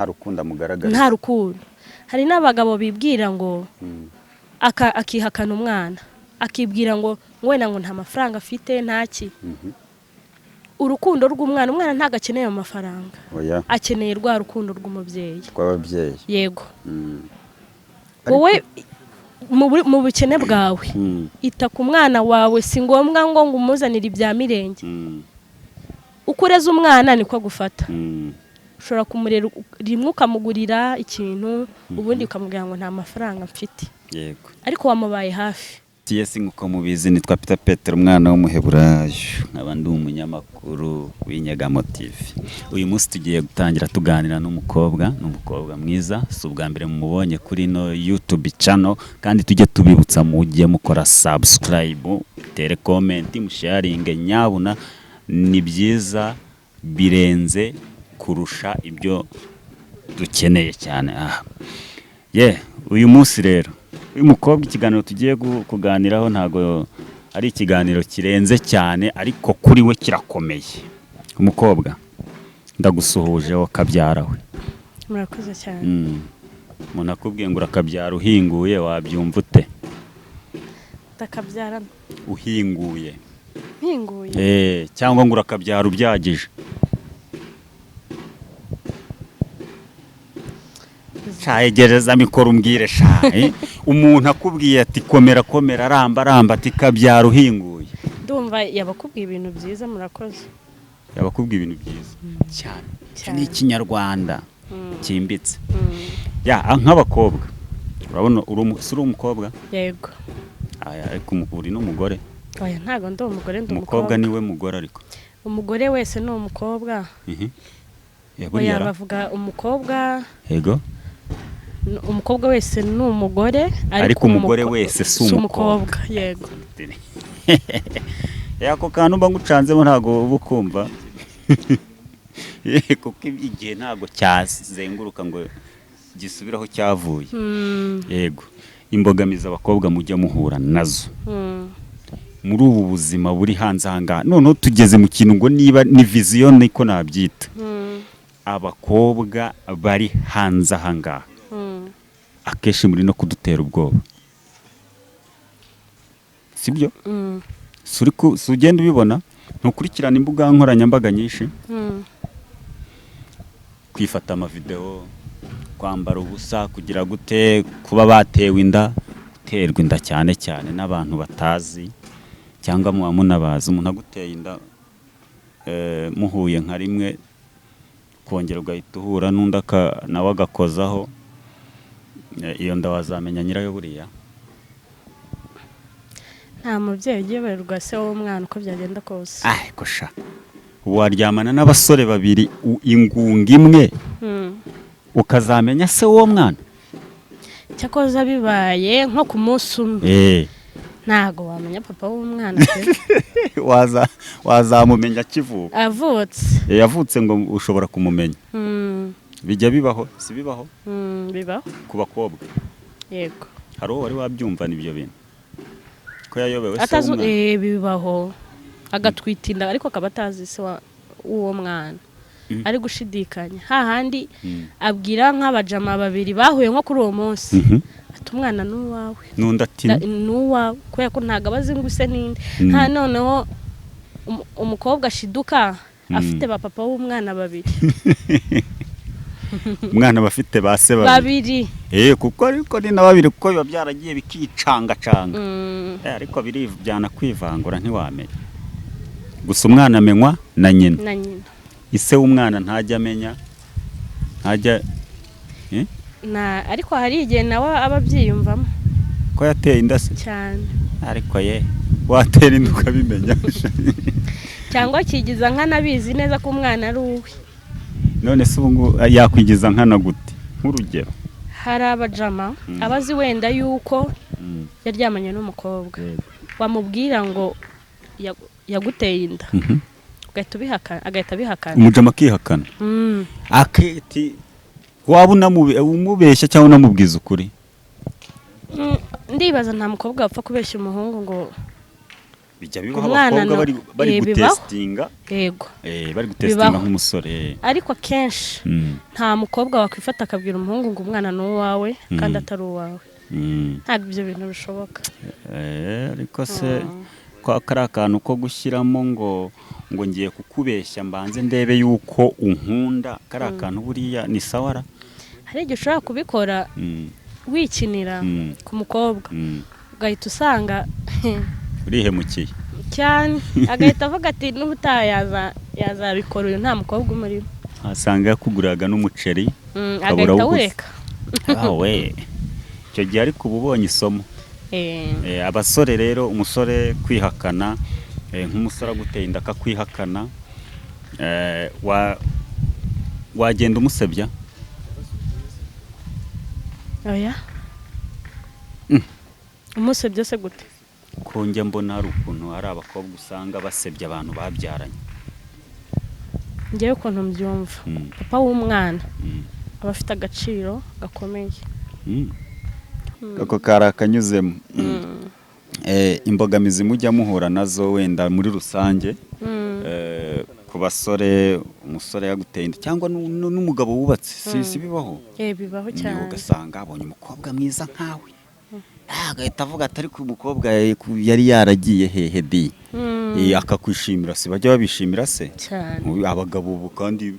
Nta rukundo amugaragariza. Nta rukundo. Hari n'abagabo bibwira ngo akihakana umwana, akibwira ngo wenda ngo nta mafaranga afite, ntaki. Urukundo rw'umwana, umwana ntabwo akeneye amafaranga. Oya. Akeneye rwa rukundo rw'umubyeyi. Rw'ababyeyi. Yego. Wowe mu bukene bwawe, ita ku mwana wawe. Si ngombwa ngo umuzanire ibya mirenge. Uko ureze umwana niko agufata. Ushobora kumurera rimwe ukamugurira ikintu, ubundi ukamubwira ngo nta mafaranga mfite, ariko wamubaye hafi. Yes, nk'uko mubizi nitwa Peter Petero, umwana w'umuheburayo, nkaba ndi umunyamakuru w'Inyegamo TV. Uyu munsi tugiye gutangira tuganira n'umukobwa, ni umukobwa mwiza, si ubwa mbere mumubonye kuri ino YouTube channel, kandi tujye tubibutsa mujye mukora subscribe, tere comment, musharinge nyabuna, ni byiza birenze kurusha ibyo dukeneye cyane aha. Ye, uyu munsi rero uyu mukobwa, ikiganiro tugiye kuganiraho ntabwo ari ikiganiro kirenze cyane, ariko kuri we kirakomeye. Umukobwa, ndagusuhuje wowe kabyara we. Murakoze cyane. Umuntu akubwiye ngo urakabyara uhinguye, wabyumva ute? Ndakabyara uhinguye. Mpinguye? Cyangwa ngo urakabyara ubyagije. Sha, egereza mikoro umbwire sha. Umuntu akubwiye ati komera komera, ramba ramba, ati kabyara uhinguye. Ndumva yabakubwiye ibintu byiza, murakoze. Yabakubwiye ibintu byiza cyane. Icyo Cyane. ni Ikinyarwanda cyimbitse. Ya, nk'abakobwa urabona si uri umukobwa? Yego. Aya, ariko uri n'umugore. Oya, ntabwo ndi umugore, ndi umukobwa. umukobwa. Niwe mugore ariko. Umugore wese ni umukobwa. Ya, Oya. Buriya ra? Bavuga umukobwa. Yego. Umukobwa wese ni umugore. Ariko umugore wese si umukobwa. Yego. Ako kantu mba ngucanzemo ntabwo uba ukumva. Kuko igihe ntabwo cyazenguruka ngo gisubire aho cyavuye. Yego, imbogamizi abakobwa mujya muhura nazo muri ubu buzima buri hanze aha ngaha, noneho tugeze mu kintu ngo niba ni vision niko nabyita, abakobwa bari hanze aha ngaha akenshi muri no kudutera ubwoba, sibyo? Si si ugenda ubibona, ntukurikirana imbuga nkoranyambaga nyinshi? Kwifata amavidewo, kwambara ubusa, kugira gute, kuba batewe inda, guterwa inda cyane cyane n'abantu batazi cyangwa muba munabazi. Umuntu aguteye inda, muhuye nka rimwe, kongera ugahita uhura n'undi nawe agakozaho, iyo nda wazamenya nyirayo buriya? Nta mubyeyi ugiyoberwa se w'umwana uko byagenda kose. Ariko sha, waryamana n'abasore babiri ingunga imwe, ukazamenya se w'uwo mwana? Cyakoza bibaye nko ku munsi umwe, ntago wamenya papa w'umwana pe. Wazamumenya akivuka. Avutse. Yavutse ngo ushobora kumumenya. Bijya bibaho, si bibaho? Bibaho. Ku bakobwa? Yego. Hari uwo wari wabyumvana ibyo bintu ko yayobewe se Atazi. w'umwana? Bibaho, agatwita inda ariko akaba atazi se w'uwo mwana, ari gushidikanya hahandi abwira nk'abajama babiri bahuye nko kuri uwo munsi, ati umwana ni uwawe. N'undi ati Ni uwawe, kubera ko ntabwo aba azi ngo use n'indi. Nta noneho umukobwa ashiduka afite ba papa w'umwana babiri. Umwana bafite ba se babiri. Babiri. Kuko ariko ni na babiri, kuko biba byaragiye bikicangacanga. Ariko biri byanakwivangura ntiwamenya. Gusa umwana amenywa na nyina. Na nyina. Ise w'umwana ntajya amenya, ntajya Na ariko hari igihe nawe aba abyiyumvamo. Ko yateye inda se? Cyane. Ariko ye, watera inda ukabimenya? Cyangwa akigiza nk'anabizi neza ko umwana ari uwe. None se ubu ngubu yakwigiza nkana gute, nk'urugero? Hari abajama aba azi wenda yuko yaryamanye n'umukobwa, wamubwira ngo yaguteye inda, ugahita ubihakana, agahita abihakana. Umujama akihakana? Akiti waba umubeshya cyangwa unamubwiza ukuri? Ndibaza nta mukobwa wapfa kubeshya umuhungu ngo Bijya bibaho, Umwana abakobwa bari eh, bibaho. gutesitinga. Yego. Bari gutesitinga Bibaho. nk'umusore. Ariko akenshi nta mukobwa wakwifata akabwira umuhungu ngo umwana ni uwawe kandi atari uwawe. Ntabwo ibyo bintu bishoboka. Ariko se ko kari akantu ko gushyiramo ngo ngiye kukubeshya mbanze ndebe yuko unkunda, kari akantu buriya ni sawara? Hari igihe ushobora kubikora wikinira ku mukobwa, ugahita usanga urihemukiye cyane, agahita avuga ati n'ubutaha yazabikora, uyu nta mukobwa umurimo. Asanga yakuguraga n'umuceri ukabura Agahita awuguze. awureka. Awe, icyo gihe ariko uba ubonye isomo. Abasore rero, umusore kwihakana, nk'umusore aguteye inda akakwihakana, wagenda umusebya? Oya. Umusebye se gute? Ko njya mbona hari ukuntu hari abakobwa usanga basebya abantu babyaranye. Ngewe ukuntu mbyumva, papa w'umwana aba afite agaciro gakomeye. Ako kari akanyuzemo. Imbogamizi mujya muhura nazo wenda muri rusange, ku basore, umusore yaguteye inda cyangwa n'umugabo wubatse, si bibaho? Bibaho cyane. Ugasanga abonye umukobwa mwiza nkawe, agahita avuga ati ariko umukobwa yari yaragiye hehe di? Akakwishimira, si bajya babishimira se? Cyane. Abagabo ubu kandi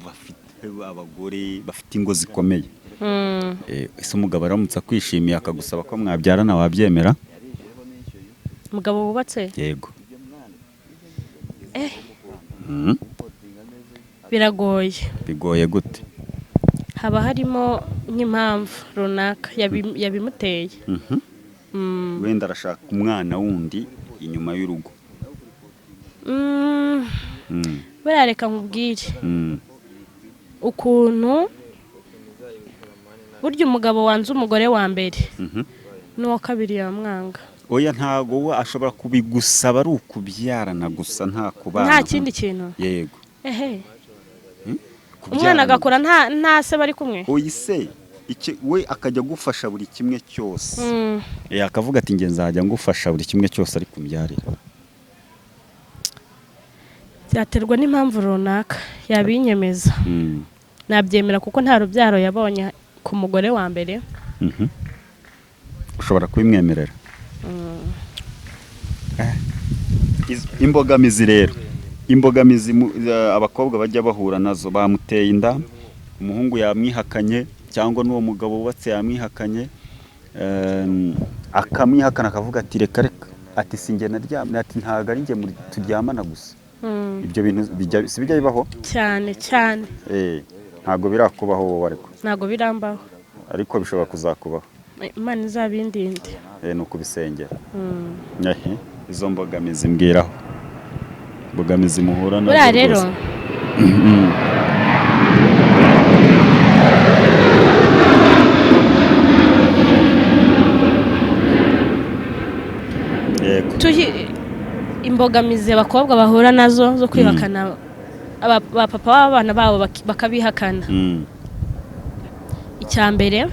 bafite abagore bafite ingo zikomeye. Ese umugabo aramutse akwishimiye akagusaba ko mwabyarana, wabyemera? Umugabo wubatse? Yego. Biragoye. Bigoye gute? Haba harimo nk'impamvu runaka yabimuteye. Wenda arashaka umwana wundi inyuma y'urugo. Buriya reka nkubwire ukuntu burya umugabo wanze umugore wa mbere n'uwa kabiri yamwanga. Oya, ntago we ashobora kubigusaba ari ukubyarana gusa, nta kubana. Nta kindi kintu? Yego. Ehe. Kubyarana. Umwana agakora nta se bari kumwe? Oya se, we akajya agufasha buri kimwe cyose. Akavuga ati nge nzajya ngufasha buri kimwe cyose ariko umbyarire. Byaterwa n'impamvu runaka yabinyemeza. Nabyemera kuko nta rubyaro yabonye ku mugore wa mbere. Ushobora kubimwemerera. Imbogamizi rero, imbogamizi abakobwa bajya bahura nazo, bamuteye inda, umuhungu yamwihakanye cyangwa n'uwo mugabo wubatse yamwihakanye, akamwihakana akavuga ati reka reka, ati si njye naryamye, ati ntabwo ari njye turyamana gusa. Ibyo bintu si bijya bibaho? Cyane cyane. Ntabwo birakubaho wowe ariko? Ntabwo birambaho. Ariko bishobora kuzakubaho. Imana izabindinde. Ni ukubisengera. Izo mbogamizi mbwiraho, imbogamizi muhura nazo Buriya rero rwose. Yego. Imbogamizi abakobwa bahura nazo zo kwihakana ba papa b'abana babo bakabihakana. Icya mbere,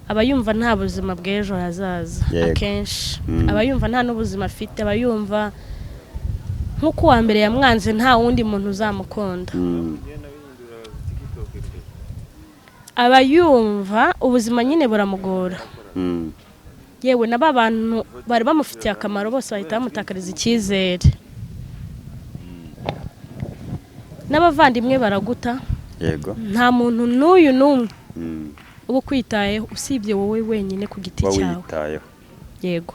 aba yumva nta buzima bw'ejo hazaza. Akenshi aba yumva nta n'ubuzima afite, aba yumva nk'uko uwa mbere yamwanze nta wundi muntu uzamukunda. Aba yumva ubuzima nyine buramugora. Yewe na ba bantu bari bamufitiye akamaro bose bahita bamutakariza icyizere. N'abavandimwe baraguta. Nta muntu n'uyu n'umwe uba ukwitayeho usibye wowe wenyine ku giti Uba cyawe. wiyitayeho. Yego.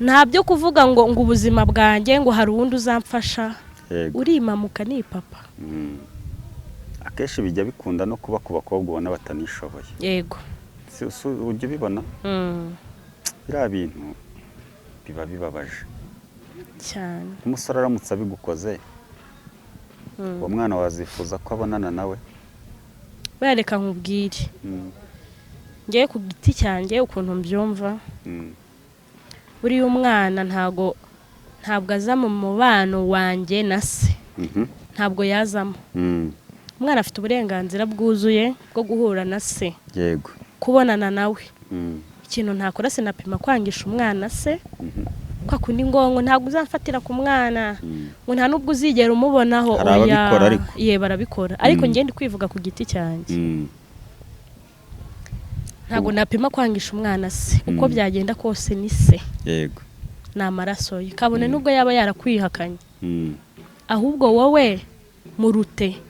Nta byo kuvuga ngo ubuzima bwanjye ngo hari uwundi uzamfasha. Urimamuka ni papa. Akenshi bijya bikunda no kuba ku bakobwa ubona batanishoboye. Yego. Si ujya ubibona? Biriya bintu biba bibabaje. Cyane. Umusore aramutse abigukoze, uwo mwana wazifuza ko abonana nawe? Buriya reka nkubwire. Ngewe ku giti cyanjye ukuntu mbyumva, buriya umwana ntabwo aza mu mubano wanjye na se. Ntabwo yazamo. Umwana afite uburenganzira bwuzuye bwo guhura na se. Yego. Kubonana nawe. Ikintu ntakora, sinapima kwangisha umwana se. Kwa kundi ngo ntabwo uzamfatira ku mwana, ngo nta nubwo uzigera umubonaho. Hari ababikora ariko. Ye, barabikora, ariko njye ndi kwivuga ku giti cyanjye. Ntabwo napima kwangisha umwana se, uko byagenda kose ni se. Ni amaraso ye, kabone nubwo yaba yarakwihakanye. Ahubwo wowe murute.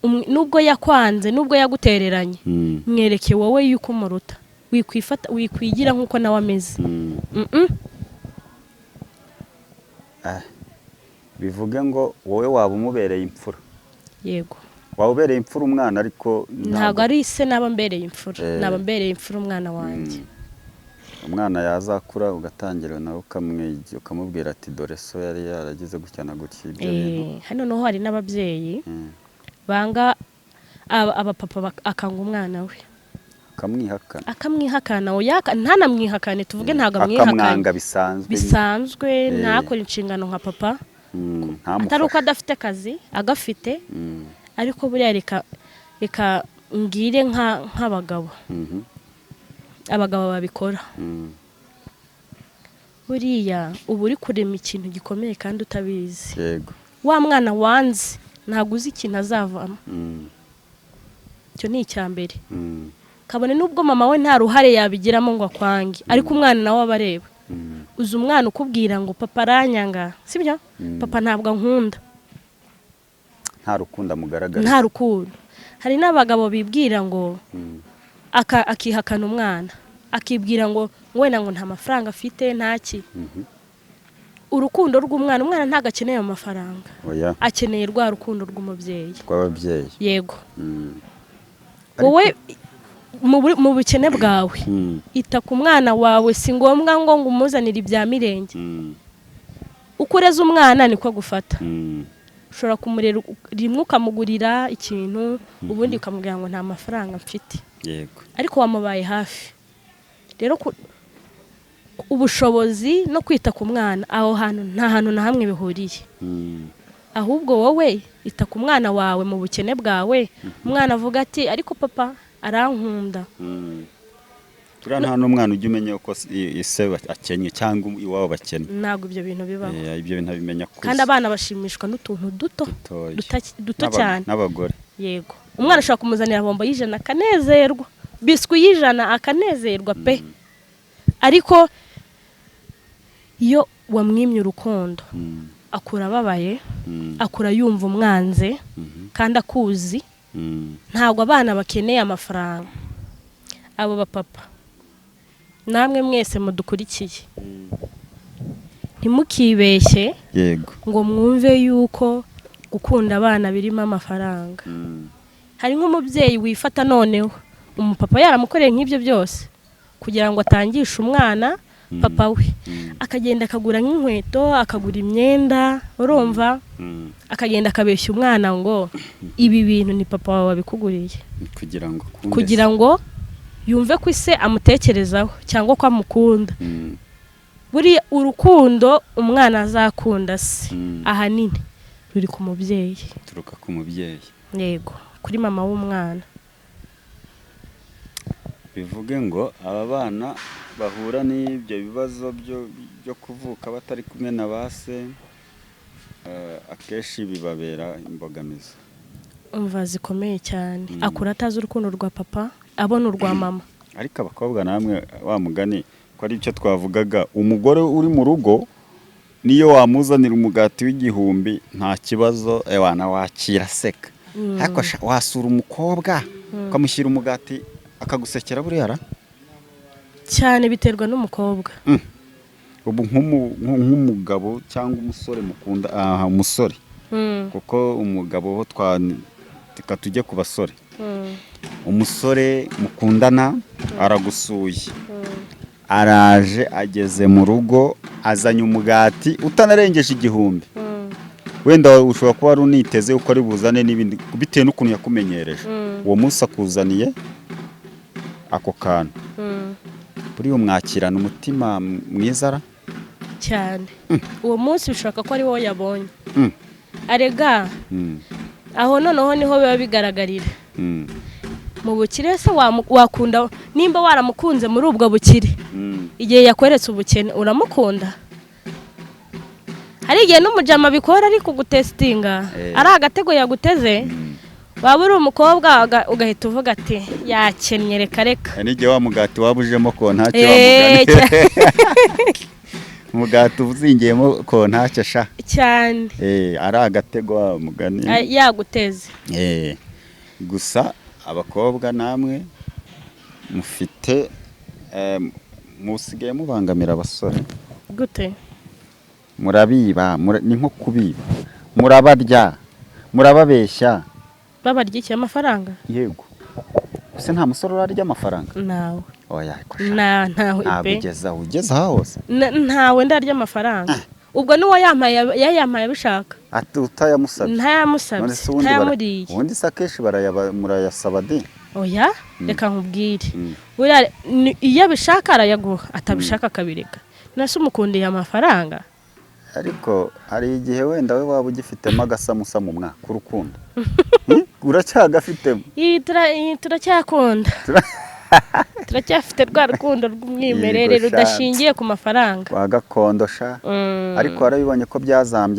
Nubwo yakwanze, nubwo yagutereranye, mwereke wowe yuko umuruta. Wikwifata, wikwigira nk'uko nawe ameze. Ah, bivuge ngo wowe waba umubereye imfura? Yego. Waba ubereye imfura umwana, ariko Ntabwo ari se naba mbereye imfura. Naba mbereye imfura umwana wanjye. Umwana yazakura ugatangira nawe ukamwigira, ukamubwira ati: "Dore so yari yaragize gutya na gutya," ibyo bintu. Hano noneho hari n'ababyeyi banga abapapa, akanga umwana we. Akamwihakana. Akamwihakana. Oya, ntanamwihakane, tuvuge ntabwo amwihakanye. Akamwanga bisanzwe. Bisanzwe, ntakore inshingano nka papa. Atari uko Ntamufashe. adafite akazi, agafite. Ariko buriya reka mbwire nk'abagabo, abagabo babikora, buriya uba uri kurema ikintu gikomeye kandi utabizi. Wa mwana wanze, ntabwo uzi ikintu azavamo. Icyo ni icya mbere. Kabone n'ubwo mama we nta ruhare yabigiramo ngo akwange, ariko umwana nawe aba areba. Uzi umwana ukubwira ngo: "Papa aranyanga," sibyo? "Papa ntabwo ankunda." Nta rukundo amugaragariza. Nta rukundo. Hari n'abagabo bibwira ngo akihakana umwana, akibwira ngo wenda ngo nta mafaranga afite, ntaki. Urukundo rw'umwana, umwana ntabwo akeneye amafaranga. Oya. Akeneye rwa rukundo rw'umubyeyi. Rw'ababyeyi. Yego. Wowe mu bukene bwawe, ita ku mwana wawe. Si ngombwa ngo umuzanire ibya mirenge. Uko ureze umwana niko agufata. Ushobora kumurera rimwe ukamugurira ikintu, ubundi ukamubwira ngo nta mafaranga mfite, ariko wamubaye hafi. Rero ubushobozi no kwita ku mwana, aho hantu nta hantu na hamwe bihuriye. Ahubwo wowe ita ku mwana wawe mu bukene bwawe, umwana avuga ati: "Ariko papa arankunda." Buriya nta n'umwana ujya umenya ko ise akennye cyangwa iwabo bakennye. Ntabwo ibyo bintu bibaho. Ibyo bintu abimenya akuze. Kandi abana bashimishwa n'utuntu duto. Dutoya. Duto cyane. N'abagore. Yego, umwana ashobora kumuzanira bombo y'ijana akanezerwa, biswi y'ijana akanezerwa pe. Ariko iyo wamwimye urukundo, akura ababaye, akura yumva umwanze kandi akuzi. Ntabwo abana bakeneye amafaranga. Abo bapapa namwe mwese mudukurikiye, ntimukibeshye ngo mwumve yuko gukunda abana birimo amafaranga. Hari nk'umubyeyi wifata, noneho umupapa yaramukoreye nk'ibyo byose kugira ngo atangishe umwana papa we, akagenda akagura nk'inkweto, akagura imyenda, urumva, akagenda akabeshya umwana ngo ibi bintu ni papa wawe wabikuguriye. Kugira ngo akunde Kugira se. ngo yumve ko ise amutekerezaho cyangwa ko amukunda. Buriya urukundo umwana azakunda se, ahanini ruri ku mubyeyi. Turuka ku mubyeyi. Yego, kuri mama w'umwana. Bivuge ngo aba bana bahura n'ibyo bibazo byo kuvuka batari kumwe na ba se, akenshi bibabera imbogamizi. Umva, zikomeye cyane. Akura atazi urukundo rwa papa, abona urwa mama. Ariko abakobwa namwe, wa mugani ko ari icyo twavugaga, umugore uri mu rugo niyo wamuzanira umugati w'igihumbi nta kibazo, ewana wakira aseka. Ariko wasura umukobwa ukamushyira umugati akagusekera, buriya ra? Cyane, biterwa n'umukobwa. Ubu nk'umugabo cyangwa umusore mukunda, aha umusore, kuko umugabo ho twa reka tujye ku basore. Umusore mukundana aragusuye, araje ageze mu rugo azanye umugati utanarengeje igihumbi. Wenda ushobora kuba wari uniteze uko ari buzane n'ibindi bitewe n'ukuntu yakumenyereje. Uwo munsi akuzaniye ako kantu, buriya umwakirana umutima mwiza ra? Cyane. Uwo munsi bishoboka ko ari wowe yabonye. Arega, aho noneho niho biba bigaragarira. Mu bukire se wakunda? Nimba waramukunze muri ubwo bukire, igihe yakweretse ubukene uramukunda? Hari igihe n'umujama bikora ari kugutesitinga, ari agatego yaguteze. Waba uri umukobwa ugahita uvuga ati: "Yakennye, reka reka." Hari n'igihe wa mugati waba ujemo kontake, wa mugani, umugati uzingiyemo kontake sha. Cyane. Ari agatego wa mugani. Yaguteze. Gusa abakobwa namwe mufite, musigaye mubangamira abasore. Gute? Murabiba, ni nko kubiba, murabarya, murababeshya. Babarya iki? Amafaranga? Yego. Ese nta musore urarya amafaranga? Ntawe. Oya, ariko sha, Ntawe ntabwo pe. ugeze aho, ugeze aho hose. Ntawe ndarya amafaranga. Ubwo n'uwo yampaye yayampaye abishaka. Ati utayamusabye? Ntayamusabye. None se ubundi Ntayamuriye. Ubundi se akenshi murayasaba de? Oya, reka nkubwire. Buriya iyo abishaka arayaguha, atabishaka akabireka. Nase umukundiye amafaranga? Ariko hari igihe wenda we waba ugifitemo agasamusa mu mwaka urukundo. Uracyagafitemo? Iyi turacyakunda, turacyafite rwa rukundo rw'umwimerere Yego sha. rudashingiye ku mafaranga. Rwa gakondo sha. Ariko warabibonye ko byazambye.